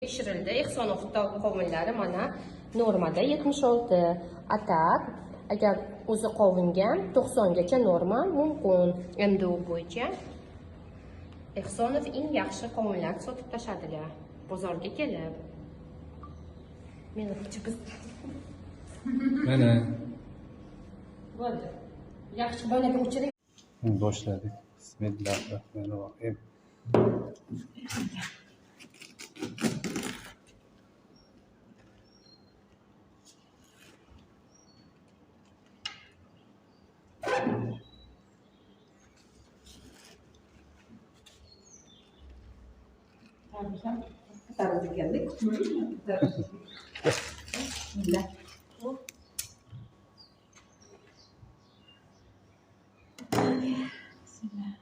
Tekshirildi. Ehsonov qovunlari mana normada 76. A tak, agar o'zi qovungan 90 gacha norma mumkin. MDU bo'yicha Ehsonov eng yaxshi qovunlar sotib tashladilar. Bozorga kelib. Meni biz Mana bo'ldi. Yaxshi bolaga o'chiring. Boshladik. Bismillahirrohmanirrohim. Bismillah. Bismillah.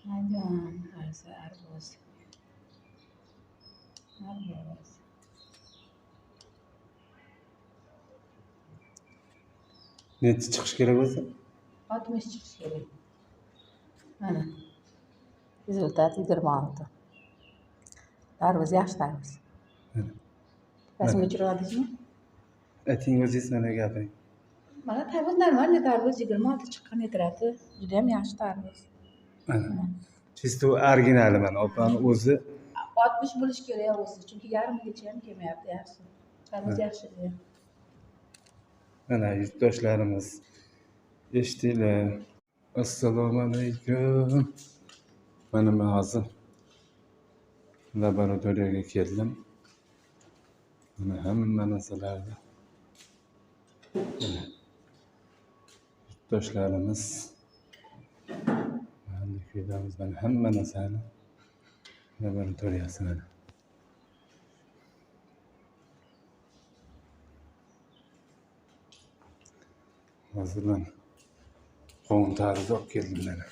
Maydon, arza, arbuz. Arbuz. Necha chiqish kerak o'zi? 60 chiqish kerak. Mana. Rezultat 26. Tarvuz yaxshi tarvuz. Rasmga turadingizmi? Ayting o'zingiz mana gapiring. Mana tarvuz normal, tarvuz 26 chiqqan nitrati. Juda ham yaxshi tarvuz. Mana. Чисто originali mana opani o'zi 60 bo'lishi kerak o'zi, chunki yarmigacha ham kelmayapti, yaxshi. Tarvuz yaxshi. Mana yurtdoshlarimiz eshitdinglar. Assalomu alaykum. Mana men hozir laboratoriyaga keldim. Mana hamma narsalarni yurtdoshlarimiz mahalla ko'ydamiz, mana hamma narsani laboratoriyasi mana. Hozir mana qovun tarvuzi olib keldim mana.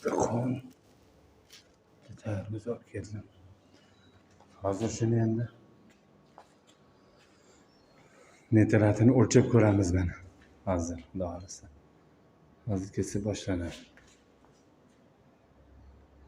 Qovun tarvuz olib keldim. Hozir shuni endi nitratini o'lchab ko'ramiz mana. Hozir, xudo xohlasa. Hozir kesib boshlanadi.